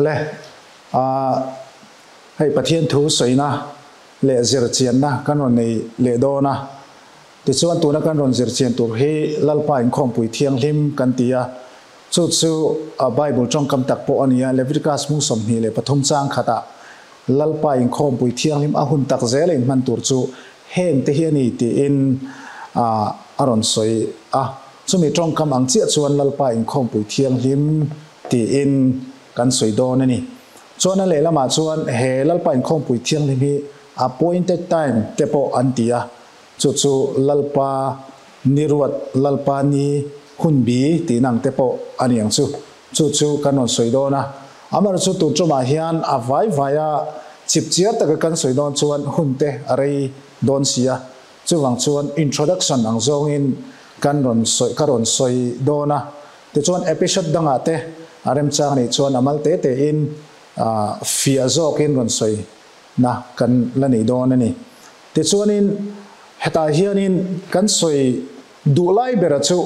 Le, hei Pathian thu sawina leh zir chianna kan rawn nei leh dawn a. Tichuan tuna kan rawn zir chian tur hi Lalpa Inkhawmpui Thianghlim kan ti a, chu chu Bible tawngkam tak pawh a ni a, Leviticus hmung 23 chang khatah Lalpa Inkhawmpui Thianghlim a hun tak zel a inhman tur chu heng te hi a ni tiin a rawn sawi a. Chumi tawngkam ang chiah chuan Lalpa Inkhawmpui Thianghlim tiin kan sawi dawn a ni. Chuan a lehlamah chuan he Lalpa Inkhawmpui Thianghlim hi Appointed Time te pawh an ti a, chu chu Lalpa ni ruat, Lalpa ni hun bi tih nang te pawh a ni ang chu. Chu chu kan rawn sawi dawn a. Amaherawhchu chu tun tumah hian a vai vaia chip chiar taka kan sawi dawn chuan hun te a rei dawn si a. Chuvang chuan introduction ang zawngin kan rawn sawi ka rawn sawi dawn a. Tichuan episode dangah te a remchang anih chuan a mal te tein fiah zawkin rawn sawi na kan la nei dawn a ni. Tichuanin hetah hianin kan sawi duh lai bera chu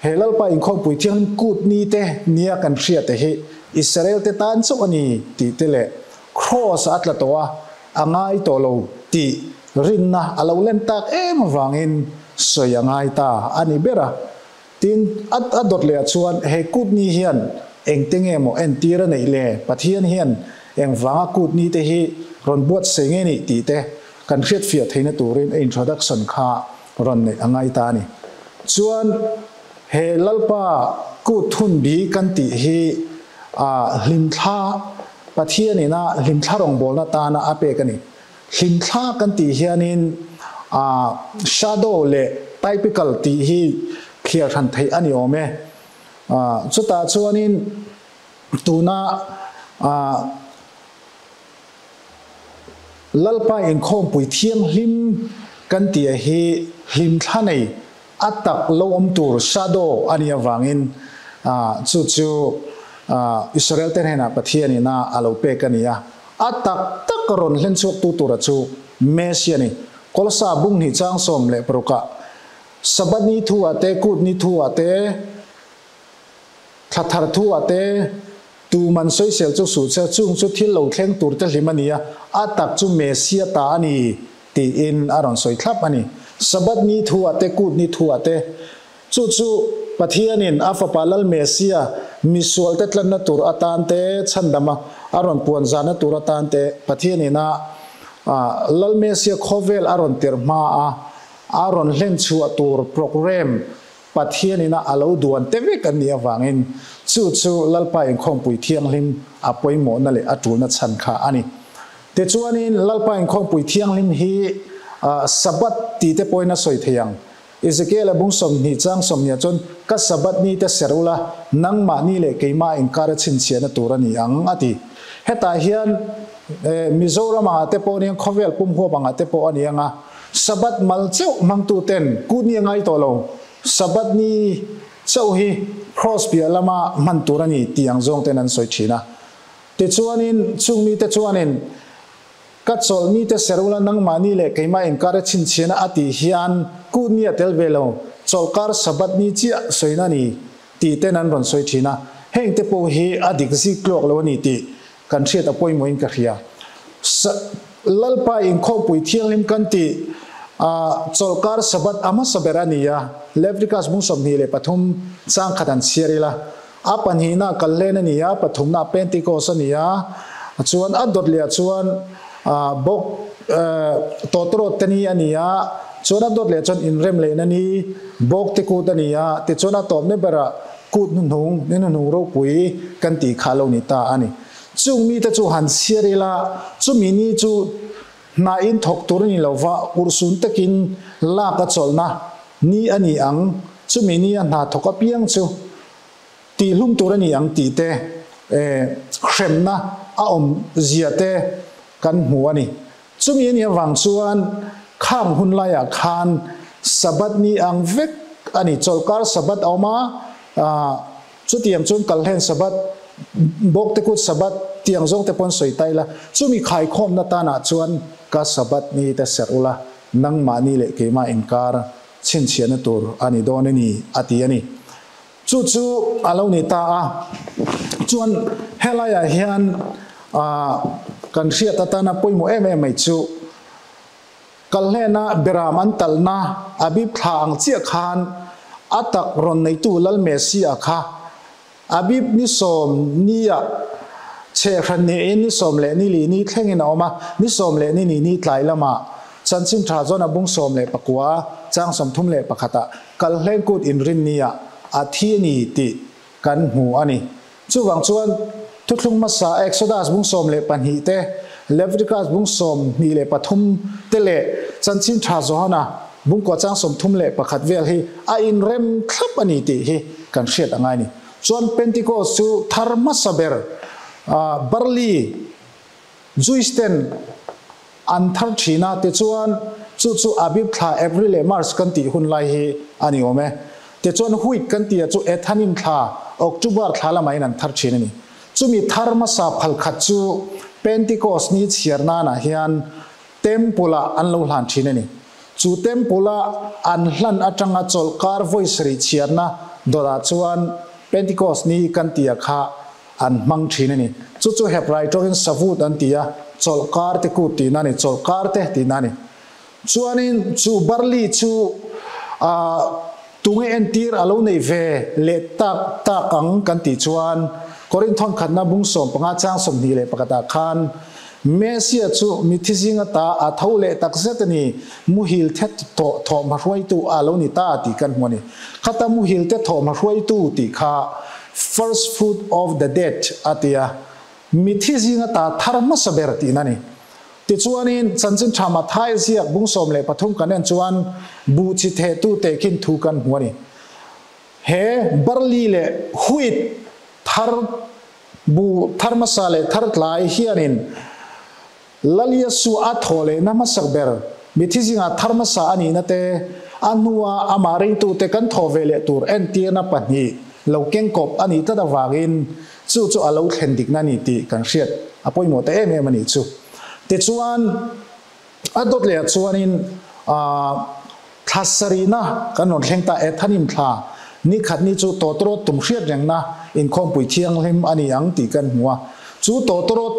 he Lalpa Inkhawmpui Thianghlim kut ni te nia kan hriat te hi Israel te tan chauh a ni tih te leh Kraws a tla tawh a, a ngai tawh lo tih rinna a lo len tak em avangin sawi a ngai ta a ni ber a. Tin, a a dawt leh ah chuan he kut ni hian engte nge maw entir a neih le? Pathian hian engvanga kut ni te hi rawn buatsaih nge nih tih te kan hriatfiah theihna turin a introduction kha rawn neih a ngai ta a ni. Chuan he Lalpa kut thun bi kan tih hi a hlimthla Pathian ina hlimthla rawngbawlna tana a pek a ni. Hlimthla kan tih hianin a shadow leh typical tih hi thliar hran theih a ni awm e. Chutah chuanin tuna Lalpa inkhawmpui thianghlim kan tih a hi hlimthla nei a tak lo awm tur shadow a nih avangin chu chu Israel te hnenah Pathian ina a lo pek a ni a. A tak tak rawn hlen chhuak tu tura chu Messi a ni. Kawlsa bung hnih chang 16 ah Sabbath ni thu ah te, Kut ni thu ah te, Thla thar thu ah te, tu man sawisel chu suh che, chung chu thil lo thleng tur te hlim a ni a, a tak chu Messia ta a ni tiin a rawn sawi thlap a ni. Sabbath ni thu ah te, Kut ni thu ah te, Chu chu Pathianin a Fapa Lal Messia misualte tlanna tur atan te, chhandama a rawn puan zahna tur atan te, Pathianin a Lal Messia khawvel a rawn tirh hma a, a rawn hlen chhuah tur program Pathianin a a lo duan te vek an nih avangin chu chu Lalpa Inkhawmpui Thianghlim a pawimawhna leh a tulna chhan kha a ni. Tichuanin Lalpa Inkhawmpui Thianghlim hi Sabbath tih te pawhin a sawi thei ang. Ezekiel-a bung 20 chang 20 chuan, Ka Sabbath ni te ser ula, nangmahni leh keimah inkar a chhinchhiahna tur a ni ang, a ti. Hetah hian Mizoram angah te pawh a ni ang, khawvel pum huap angah te pawh a ni ang a, Sabbath mal chauh hmangtu ten kut ni a ngai tawh lo, Sabbath ni chauh hi Kraws piah lama hman tur a ni tih ang zawng ten an sawi thin a. Tichuanin chung mite chuanin, Ka chawlh ni te ser ula nangmahni leh keimah inkar a chhinchhiahna a tih hian kut ni a tel ve lo, chawlhkar Sabbath ni chiah sawina a ni tih ten an rawn sawi thin a, heng te pawh hi a dik zik tluak lo a ni tih kan hriat a pawimawhin ka hria. Lalpa inkhawmpui thianghlim kan tih chawlhkar Sabbath a hmasa ber a ni a, Leviticus bung 23 chang khat an chhiar ila, A pahnihna Kalhlen a ni a, pathumna Pentecost a ni a, chuan a dawt leh ah chuan bawk tawtawrawt te ni a ni a, chuan a dawt leh chuan inrem lehna ni, bawk te kut a ni a, tichuan a tawpna berah kut hnuhnung, ni hnuhnung ropui kan tih kha a lo ni ta a ni. Chung mite chu han chhiar ila, chumi ni chu hna in thawk tur a ni lova, urhsun takin lak a chawlhna ni a ni ang, chumi ni a hna thawk apiang chu Tihhlum tur a ni ang tih te, hremna a awm zia te kan hmu a ni. Chumi a nih avang chuan khang hun laiah khan Sabbath ni ang vek a ni. Chawlhkar Sabbath a awm a, chutiang chuan Kalhlen Sabbath, Bawkte Kut Sabbath tiang zawng te pawn sawi ta ila, chumi khaikhawmna tanah chuan ka Sabbath ni te serh ula, nangmahni leh keimah inkar chhinchhiahna tur a ni dawn a ni, a ti a ni. Chu chu a lo ni ta a. Chuan Helaiah hian kan hriat atana pawimawh em em mai chu Kalhlena beram an talhna Abib thla ang chiah khan a tak rawn neitu Lal Messia kha Abib ni 10 niah chhehhran niin ni 14 ni thlengin a awm a, ni 14 ni tlai lamah Chanchin Tha chuan a bung 19 chang 31 ah Kalhleng Kut Inrinniah a thi a ni tih kan hmu a ni. Chuvang chuan Thuthlung hmasa Exodus bung 12 te, Leviticus bung 23 te leh Chanchin Tha Johana bung kua chang 31 vel hi a inrem thlap a ni tih hi kan hriat a ngai a ni. Chuan Pentecost chu thar hmasa ber barley Jewish ten an thar thin a, tichuan chu chu Abib thla April leh March kan tih hun lai hi a ni awm e. Tichuan wheat kan tih a chu Ethanim thla October thla lamah in an thar thin a ni. Chumi thar hmasa phal khat chu Pentecost ni chhiar nanah hian Temple ah an lo hlan thin a ni. Chu Temple a an hlan atanga chawlhkar vawi sarih chhiarna dawrah chuan Pentecost ni kan tih a kha an hmang thin a ni. Chu chu Hebrai tawngin Savut an ti a, chawlhkar te kut tihna a ni, chawlhkar te tihna a ni. Chuanin chu barley chu ah tunge entir a lo nei ve leh tak tak ang kan tih chuan Korinth thawnkhatna bung 15 chang 21 ah khan Messia chu mithi zinga ta a tho leh tak zet a ni, muhil the thawhhma hruaitu a lo ni ta tih kan hmu a ni. Khata muhil te thawhhma hruaitu tih kha First fruit of the dead a ti a, mithi zinga ta thar hmasa ber tihna a ni. Tichuanin, Chanchin Tha Mathai ziak bung 13 kan en chuan buh chi thehtu tehkhin thu kan hmu a ni. He barley leh wheat thar Bu thar hmasa leh thar tlai hianin Lal Yesu a thaw lehna hmasak ber mithi zingah thar hmasa a nihna te, a hnua amah ringtute kan thaw ve leh tur entirna pahnih lo kengkawp a nih tlat avangin chu chu a lo thlen dikna a ni tih kan hriat a pawimawh ta em em a nih chu. Tichuan, a dawt lehah chuanin thla sarihna kan rawn thleng ta, Ethanim thla ni khat ni chu tawtawrawt tum hriat rengna inkhawmpui thianghlim a ni ang tih kan hmu a. Chu tawtawrawt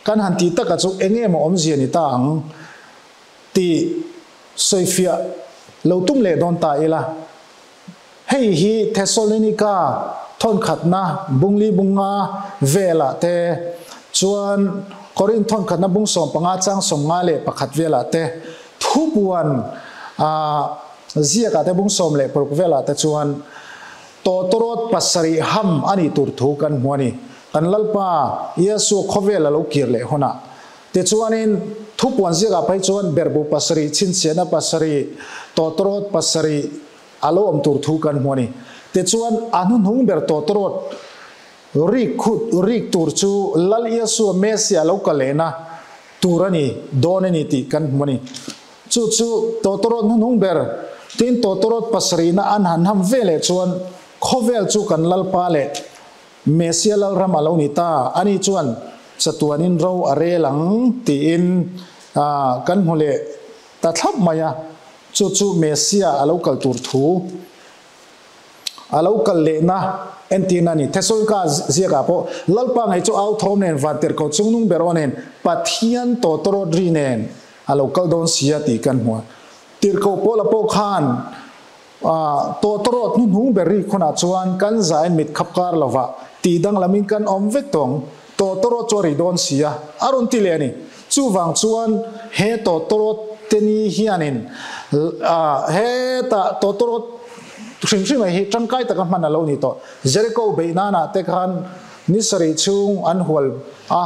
kan han tih taka chu eng emaw awmzia ni ta ang tih sawifiah lo tum leh dawn ta ila. Hei hi Thessalonika thawnkhatna bungli bunga velah te, chuan Korinth thawnkhatna bung 15 chang 51 velah te, thupuan ziakah te bung 16 velah te chuan tawtawrawt pasarih ham a nih tur thu kan hmu a ni. Kan Lalpa Iesua khawvel a lo kir leh hunah. Tichuanin, thupuan ziakah phei chuan berhbu pasarih, chhinchhiahna pasarih, tawtawrawt pasarih, A lo awm tur thu kan hmu a ni. Tichuan, a hnuhnung ber tawtawrawt rik khut rik tur chu Lal Iesua Messia lo kal lehna tur a ni dawn a ni tih kan hmu a ni. Chu chu tawtawrawt hnuhnung ber tin tawtawrawt pasarihna an han ham ve leh chuan khawvel chu kan Lalpa leh Messia Lalram a lo ni ta. Ani chuan chatuanin ro a rel ang tiin kan hmu leh ta thlap mai a. Chu chu Messia a lo kal tur thu a lo kal lehna entirna a ni. Thesalonika ziakah pawh Lalpa ngei chu au thawm nen, vantirhkoh chungnung ber aw nen, Pathian tawtawrawt ri nen a lo kal dawn si a tih kan hmu a. Tirhkoh Paula pawh khan tawtawrawt hnuhnung ber ri khunah chuan kan zain mit khap kar lovah tih danglamin kan awm vek tawng. Tawtawrawt chu a ri dawn si a, a rawn ti leh a ni. Chuvang chuan he tawtawrawt te ni hianin hetah tawtawrawt hrim hrim hi tangkai taka hman a lo ni tawh. Jericho beih nanah te khan ni sarih chhung an hual a,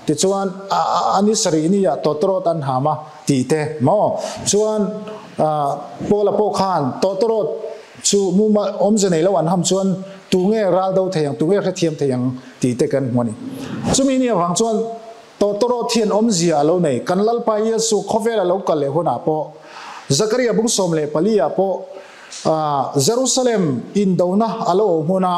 tichuan a ni sarih niah tawtawrawt an ham a tih te maw? Chuan Paula pawh khan tawtawrawt chu mumal awmze nei lo an ham chuan tunge ral do thei ang, tunge hrethiam thei ang tih te kan hmu a ni. Chumi ni avang chuan Tawtawrawt hian awmzia a lo nei. Kan Lalpa Iesu khawvel a lo kal leh hunah pawh, Zakaria bung 14 ah pawh Jerusalem indona a lo awm huna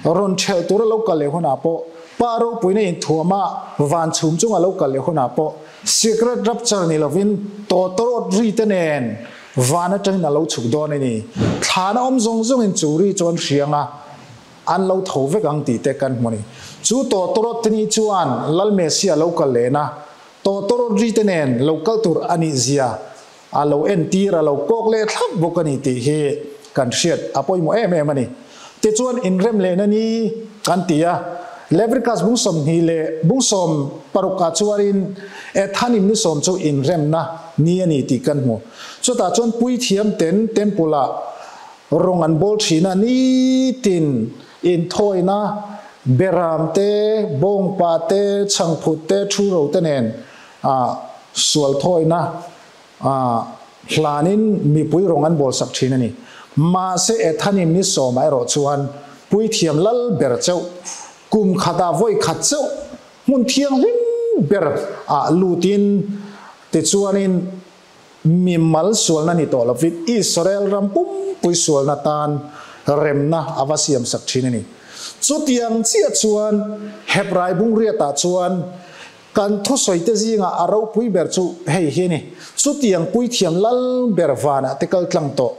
rawn ṭhelh tur a lo kal leh hunah pawh, Pa ropuina inthuama van chhum chunga lo kal leh hunah pawh, secret rapture ni lovin tawtawrawt ri te nen van atangin a lo chhuk dawn a ni. Thlana awm zawng zawngin chu ri chuan hriang a. An lo tho vek ang tih te kan hmu a ni. Chu tawtawrawt te ni chuan Lal Messia lo kal lehna tawtawrawt ri te nen lo kal tur a nih zia a lo entir, a lo kawk leh thlap bawk a ni tih hi kan hriat a pawimawh em em a ni. Tichuan inrem lehna ni kan ti a, Leviticus bung 20 leh bung 16 ah chuanin Ethanim ni sawm chu inremna ni a ni tih kan hmu. Chutah chuan puithiam ten temple ah rawng an bawl thin a, nitin inthawina beram te, bawngpa te, chhangphut te, thuro te nen sual thawina hlanin mipui rawng an bawl sak thin a ni. Mahse Ethanim ni sawmah erawh chuan puithiam lal ber chauh, kum khatah vawi khat chauh hmun thianghlim ber ah lutin tichuanin Mi mal sualna ni tawh lovin Israel ram pumpui sualna tan remna a va siamsak thin a ni. Chutiang chiah chuan Hebrai bungriatah chuan kan thusawite zingah a ropui ber chu hei hi a ni, Chutiang puithiam lal ber vanah te kal tlang tawh,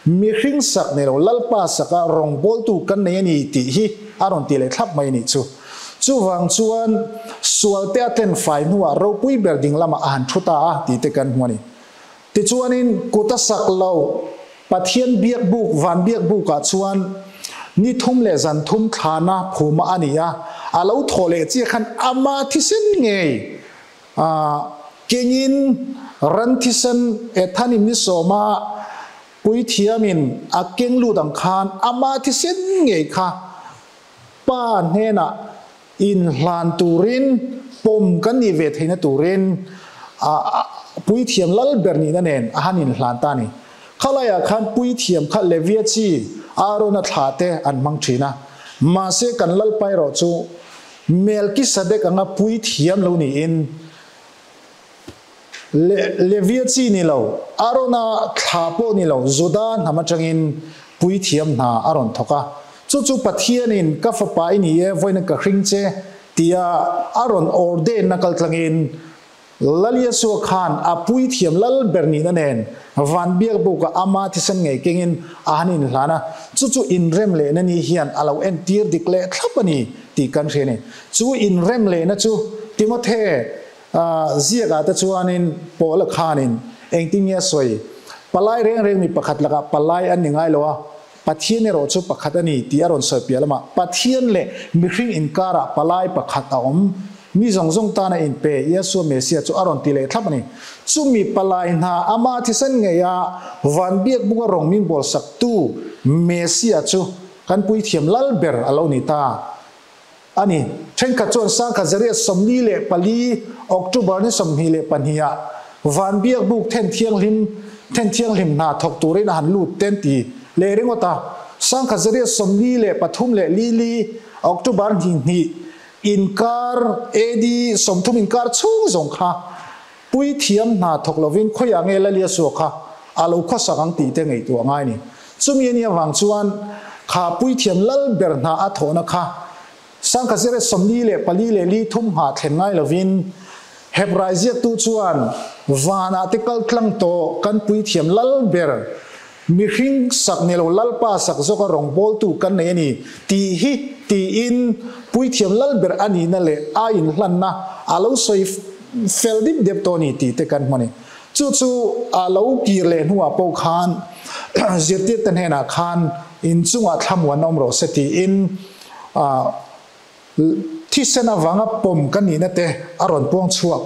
mihring sak nei lo Lalpa saka rawngbawltu kan nei a ni tih hi a rawn ti leh thlap mai a nih chu. Chuvang chuan sualte a tlen fai hnuah ropui ber ding lamah a han thu ta a tih te kan hmu a ni. Tichuanin kut a sak lo Pathian biak buk van biak bukah chuan ni thum leh zan thum thlana phuma a ni a, a lo thawh leh chiah khan ama thisen ngei a kengin ran thisen Ethanim ni sawma puithiamin a keng lut ang khan ama thisen ngei kha Pa hnenah inhlan turin, pawm kan nih ve theihna turin a puithiam lal ber nihna nen a han inhlan ta a ni. Khalaiah khan puithiam kha Levia chi Aarona thlah te an hmang thin a, mahse kan Lalpa erawh chu Melkisadek anga puithiam lo niin Levia chi ni lo, Aarona thlah pawh ni lo, Juda hnam atangin puithiam hna a rawn thawk a. Chu chu Pathianin ka fapa i ni e, vawiin ka hring che tia a rawn ordain-na kaltlangin Lal Yesua khan a puithiam lal ber nihna nen van biakbukah ama thisen ngei kengin a han inhlan a, chu chu inrem lehna ni hian a lo entir dik leh thlap a ni tih kan hria a ni. Chu inrem lehna chu Timothe Ziakah te chuanin Paula khanin engtin nge a sawi? Palai reng reng mi pakhat lakah palai an ni ngai lo a, Pathian erawh chu pakhat a ni tih a rawn sawi piah lamah Pathian leh mihring inkarah palai pakhat a awm, mi zawng zawng tana inpe Yeshua Messiah chu a rawn ti leh thlap a ni. Chumi palai hna ama thisen ngeia van biakbuka rawng min bawlsaktu Messiah chu kan puithiam lal ber a lo ni ta. A ni. Thenkhat chuan sangkhat zariat 44 October ni 22 ah van biakbuk then thianghlim then thianghlim hna thawk turin a han lut ten ti leh ringawt a. Sangkhat zariat 43 leh li li October hnih hnih inkar AD 30 inkar chhung zawng kha puithiam hna thawk lovin khawiah nge Lalia Suak kha a lo khawsak ang tih te ngaihtuah ngai a ni. Chumi a nih avang chuan kha puithiam lal ber hna a thawhna kha sangkhat zir 44 leh li thum nghah thlen ngai lovin Hebrai ziaktu chuan vanah te kal tlang tawh kan puithiam lal ber mihring sak ni lo Lalpa sak zawka rawngbawltu kan nei a ni tih hi tiin puithiam lal ber a nihna leh a inhlanna a lo sawi fel dip dep tawh a ni tih te kan hmu a ni. Chu chu a lo kir leh hnuah pawh khan zirtirte hnenah khan inchungah thlamuan awm rawh se tiin thisen avanga pawm ka nihna te a rawn puang chhuak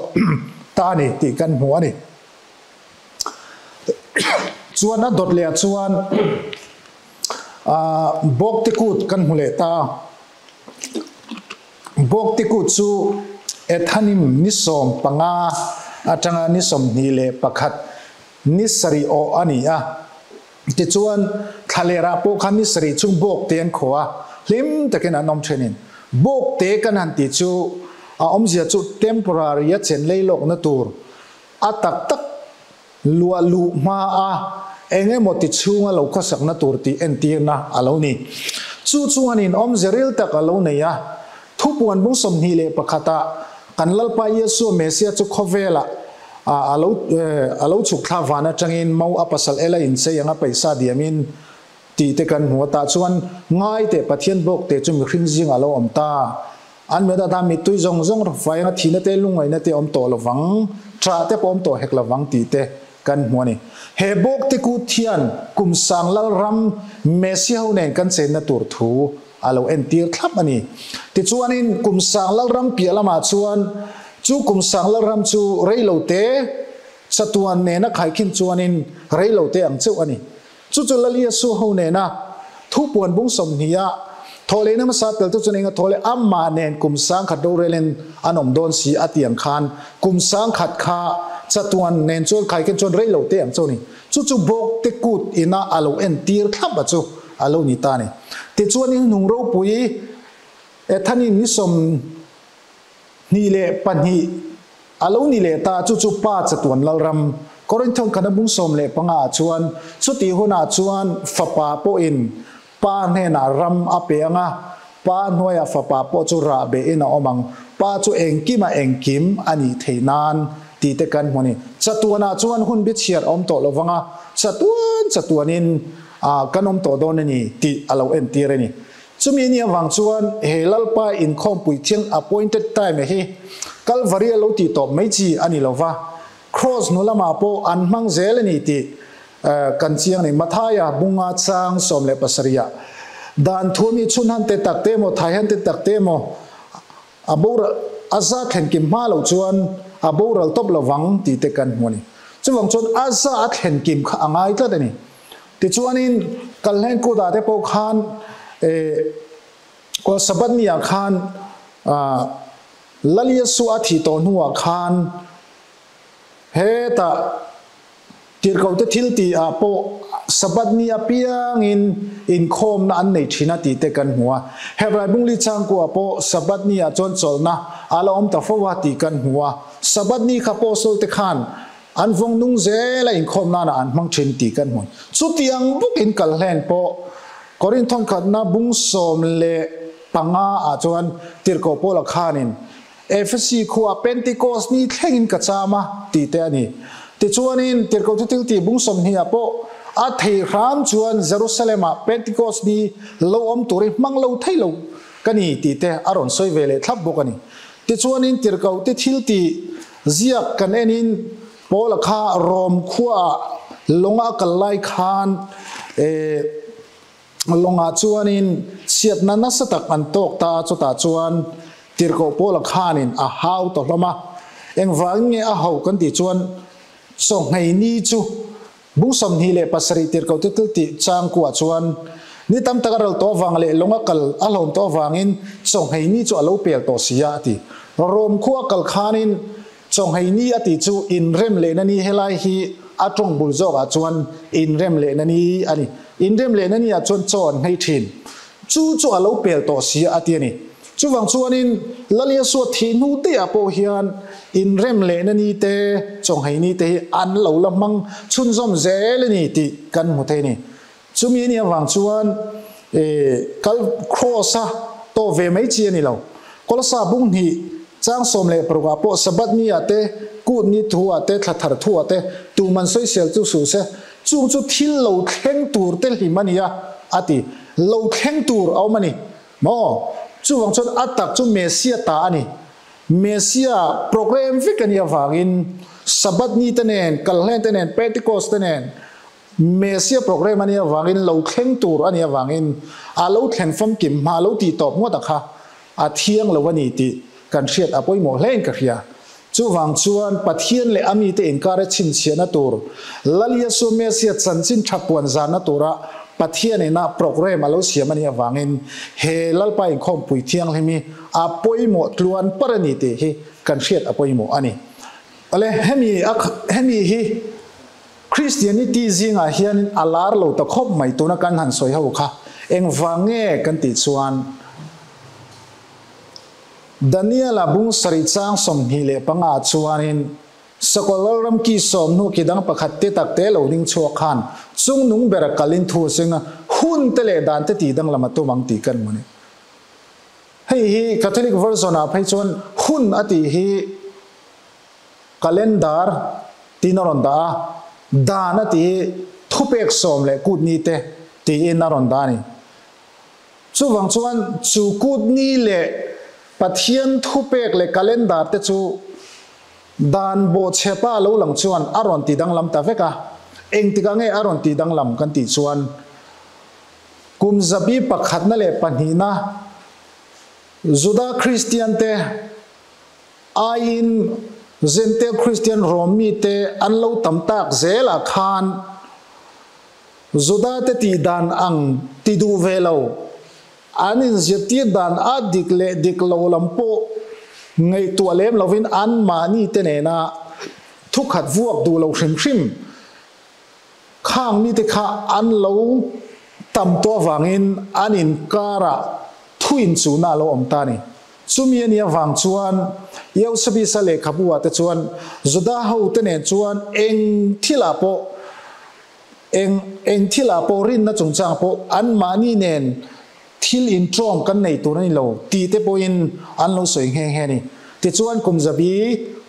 ta a ni tih kan hmu a ni. Chuan a dawt lehah chuan Bawkte kut kan hmu leh ta. Bawkte kut chu Ethanim ni 15 atanga ni 21 ni sarih awh a ni a. Tichuan, thlalerah pawh khan ni sarih chung Bawkte an khaw a, hlim takin an awm thenin. Bawkte kan han tih chu a awmzia chu temporary a chen lei lawkna tur a tak tak luah luh hma a eng emaw ti chhunga lo khawsakna tur tih entirna a lo ni. Chu chuanin awmze ril tak a lo nei a, thupuan bung 21 ah kan Lalpa Yesua Messiah chu khawvelah a lo a lo chhuk thla van atangin mau a pasal ela inchei anga paisa diamin tih te kan hmu a, tah chuan ngai teh Pathian bawk te chu mihring zingah a lo awm ta. An mit ata mittui zawng zawng fai anga thihna te, lungngaihna te awm tawh lovang, ṭah te pawh awm tawh hek lovang tih te kan hmu a ni. He bawkte kut hian kum sang lalram Messia ho nen kan chenna tur thu a lo entir thlap a ni. Tichuanin kum sang lalram piah lamah chuan chu kum sang lalram chu reilote chatuan nena khaikhin chuanin reilote ang cheuh a ni. Chu chu Lal Iesu ho nena thu puan bung 20 a thawhlehna hmasa tel te chuan enga thaw leh amah nen kum 10,000 rorelin an awm dawn si a tih ang khan kum 10,000 kha chatuan nen chuan khaikhen chuan rei lo te ang chu a ni. Chu chu bawk te kut ina a lo entir thlap a chu a lo ni ta a ni. Tichuan in hnung ropui Ethani ni 22 a lo ni leh ta, chu chu Pa chatuan Lalram. Korinthon khana bung 15 ah chuan, chutih hunah chuan Fapa pawhin Pa hnenah ram a pe ang a, Pa hnuaiah Fapa pawh chu rah behin a awm ang, Pa chu engkima engkim a nih theih nan tih te kan hmu a ni. Chatuanah chuan hun bi chhiar a awm tawh lo vang a, chatuan chatuanin kan awm tawh dawn a ni tih a lo entir a ni. Chumi ni avang chuan he Lalpa inkhawmpui thiang appointed time hi Kalvari a lo tih tawp mai chi a ni lova, Cross hnu lamah pawh an hmang zel a ni tih kan chiang a ni. Mathaia bunga chang 17 ah dan thu ami chhun han te tak te emaw thai han te tak te emaw a boral a za thlen kim hma loh chuan a boral tawp lovang tih te kan hmu a ni. Chuvang chuan a za a thlen kim kha a ngai tlat a ni. Tichuanin Kalhlen kutah te pawh khan aw Sabbath ni ah khan Lal Yesu a thih tawh hnuah khan hetah tirhkohte thil tih ah pawh Sabbath ni apiangin inkhawmna an nei thin a tih te kan hmu a. Hebrai bungli changkua pawh Sabbath ni ah chuan chawlhna a la awm ta fo a tih kan hmu a. Sabbath ni kha Apostle te khan An vawng nung zel a inkhawm nana an hmang thin tih kan hmu. Chutiang bawkin Kalhlen pawh Korinth thawnkhatna bung 15 ah chuan Tirhkoh Paula khanin Efesi khuaa Pentecost ni thlengin ka cham a tih te a ni. Tichuanin Tirhkoh chu thil tih bung 20 ah pawh a thei hram chuan Jerusalem ah Pentecost ni lo awm tur hi hmang lo thei lo ka ni tih te a rawn sawi ve leh thlap bawk a ni. Tichuanin Tirhkoh te thil tih Ziak kan enin Paula kha Rom khuaah lawnga a kal lai khan lawngah chuanin chhiatna nasa tak an tawk ta a, chutah chuan Tirhkoh Paula khanin a hau ta hlawm a. Engvangin nge a hau kan tih chuan chawhngei ni chu Bung 27 tirhkoh te tel tih changkuah chuan ni tam tak a ral tawh avang leh lawng a kal a hlawm tawh avangin chawnghei ni chu a lo pel tawh si a, a ti. Rom khua kal khanin chawnghei ni a tih chu inrem lehna ni helai hi a tawng bul zawkah chuan inrem lehna ni a ni. Inrem lehna ni ah chuan chaw an nghei thin. Chu chu a lo pel tawh si a, a ti a ni. Chuvang chuanin Lal Yesua thih hnu daih ah pawh hian inrem lehna ni te, chawnghei ni te hi an lo la hmang chhunzawm zel a ni tih kan hmu thei a ni. Chumi a nih avang chuan kal cross a tawh ve mai chi a ni lo. Kolosa bung hnih chang 16 ah pawh Sabbath ni ah te, kut ni thu ah te, thla thar thu ah te tuman sawisel chu suh se, chung chu thil lo thleng tur te hlim a ni a, a ti. Lo thleng tur a awm a ni. Maw? Chuvang chuan a tak chu Messia ta a ni. Messia program vek a nih avangin Sabbath ni te nen, Kalhlen te nen, Pentecost te nen Messia program a nih avangin lo thleng tur a nih avangin a lo thlen famkim hma lo tih tawp ngawt a kha a thiang lo a ni tih kan hriat a pawimawh hlein ka hria. Chuvang chuan Pathian leh a mite inkar a chhinchhiahna tur, Lal Yesua Messia chanchin tha puan zanna tura Pathian ina program a lo siam a nih avangin he Lalpa inkhawmpui thianghlim hi a pawimawh tluan par a ni tih hi kan hriat a pawimawh a ni. Awle, hemi a hemi hi Christianity zingah hianin a lar lo ta khawp mai tuna kan han sawi ho kha engvang nge kan tih chuan, Daniela bung sarih chang 25 ah chuanin Sakawlh Lalram ki sawm hnu ki dang pakhat te tak te lo ding chhuak khan chung nung ber a kalin thu a seng a, hun te leh dan te tih danglam a tum ang tih kan hmu a ni. Hei hi Catholic version ah phei chuan hun a tih hi calendar tiin a rawn dah a, dan a tih hi thupek sawm leh kut ni te tiin a rawn dah a ni. Chuvang chuan chu kut ni leh Pathian thupek leh calendar te chu dan bawhchhepa lo lang chuan a rawn ti danglam ta vek a. Engtikah nge a rawn ti danglam kan tih chuan kum zabi pakhatna leh pahnihna Juda Kristian te aiin Jentail Kristian Rom mite an lo tam tak zelah khan Juda te tih dan ang ti duh ve lo, an inzirtir dan a dik leh dik lo lam pawh ngaihtuah lem lovin anmahni te nena thukhat vuak duh lo hrim hrim khang mite kha an lo tam tawh avangin an inkarah thu inchuhna a lo awm ta a ni. Chumi a nih avang chuan Eusebius-a lehkhabu ah te chuan Juda ho te nen chuan eng thilah pawh eng eng thilah pawh rinna chungchang pawh anmahni nen thil inṭawm kan nei tur a ni lo tih te pawhin an lo sawi nghe nghe a ni. Tichuan kum zabi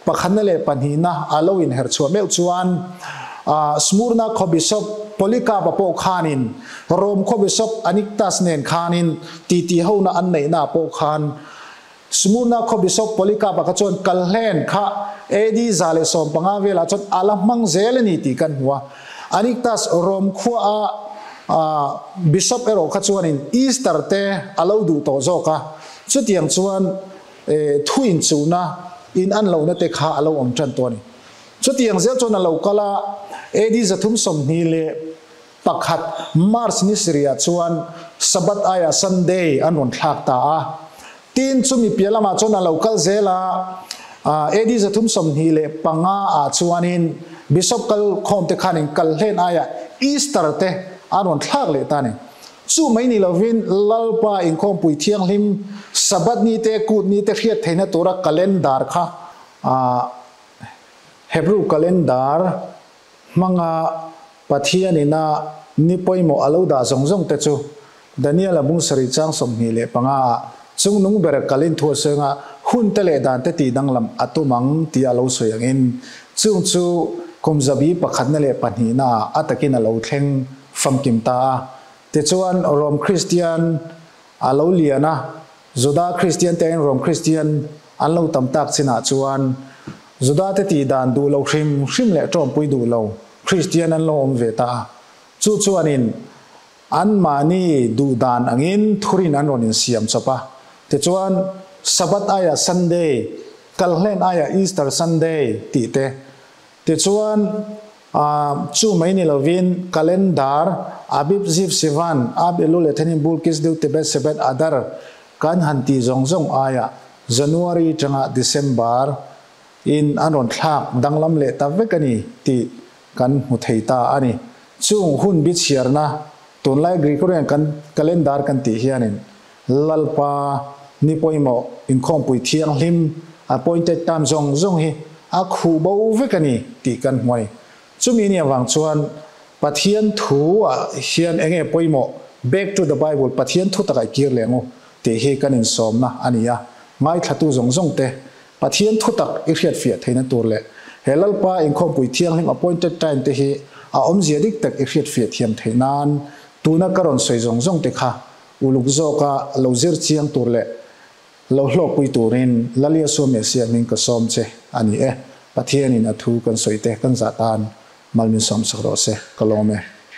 pakhatna leh pahnihna a lo inherh chhuah meuh chuan Smurna khaw Bishop Polycarp-a pawh khanin Rome khaw Bishop Anictas nen khanin titi hona an neihnaah pawh khan Smurna khaw Bishop Polycarp-a kha chuan kalhlen kha AD 115 velah chuan a la hmang zel a ni tih kan hmu a. Anictas Rome khuaa Bishop erawh kha chuanin Easter te a lo duh tawh zawk a, chutiang chuan thu inchuhna, in an lohna te kha a lo awm tan tawh a ni. Chutiang zel chuan a lo kal a, AD 321 March ni sarih ah chuan Sabbath aiah Sunday an rawn thlak ta a. Tin, chumi piah lamah chuan a lo kal zel a, AD 325 ah chuanin Bishop kal khawm te khanin kal hlen aiah Easter te an rawn thlak leh ta a ni. Chu mai ni lovin Lalpa inkhawmpui thianghlim Sabbath ni te, Kut ni te hriat theihna tura calendar kha Hebrew calendar hmanga Pathianina ni pawimawh a lo dah zawng zawng te chu Daniel-a bung sarih chang 25 ah chungnung ber kalin thu a sawi anga hun te leh dan te tih danglam a tum ang tih a lo sawi angin chung chu kum zabi pakhatna leh pahnihna ah a takin a lo thleng famkim ta a. Tichuan Rom Kristian a lo lian a, Juda Kristian te aiin Rom Kristian an lo tam tak chinah chuan Juda te tih dan duh lo hrim hrim leh tawmpui duh lo Kristian an lo awm ve ta a. Chu chuanin Anmahni duh dan angin thurin an rawn insiam chawp a. Tichuan, Sabbath aiah Sunday, Kalhlen aiah Easter Sunday tih te. Tichuan, chu mai ni lovin Calendar, Abib, Ziv, Sivan, Ab, Elul, Ethanim, Bul, Kislew, Tebet, Sebet, Adar kan han tih zawng zawng aiah January tanga December in an rawn thlak danglam leh ta vek a ni tih kan hmu thei ta a ni. Chung hun bi chhiarna, tunlai Gregorian kan calendar kan tih hianin Lalpa ni pawimawh inkhawmpui thianghlim, appointed time zawng zawng hi a khuh bo vek a ni tih kan hmu a ni. Chumi ni avang chuan Pathian thu ah hian eng nge pawimawh, back to the Bible, Pathian thu takah i kir leh ang u tih hi kan insawmna a ni a. Ngaithlatu zawng zawng te Pathian thutak i hriatfiah theihna tur leh he Lalpa inkhawmpui thianghlim appointed time te hi a awmzia dik tak i hriatfiah thiam theih nan tuna ka rawn sawi zawng zawng te kha uluk zawka lo zir chiang tur leh lo hlawkpui turin Lal Yeshua Messiah hming ka sawm che a ni e. Pathianin a thu kan sawi te kan zah tan mal min sawmsak rawh se. Ka lawm e.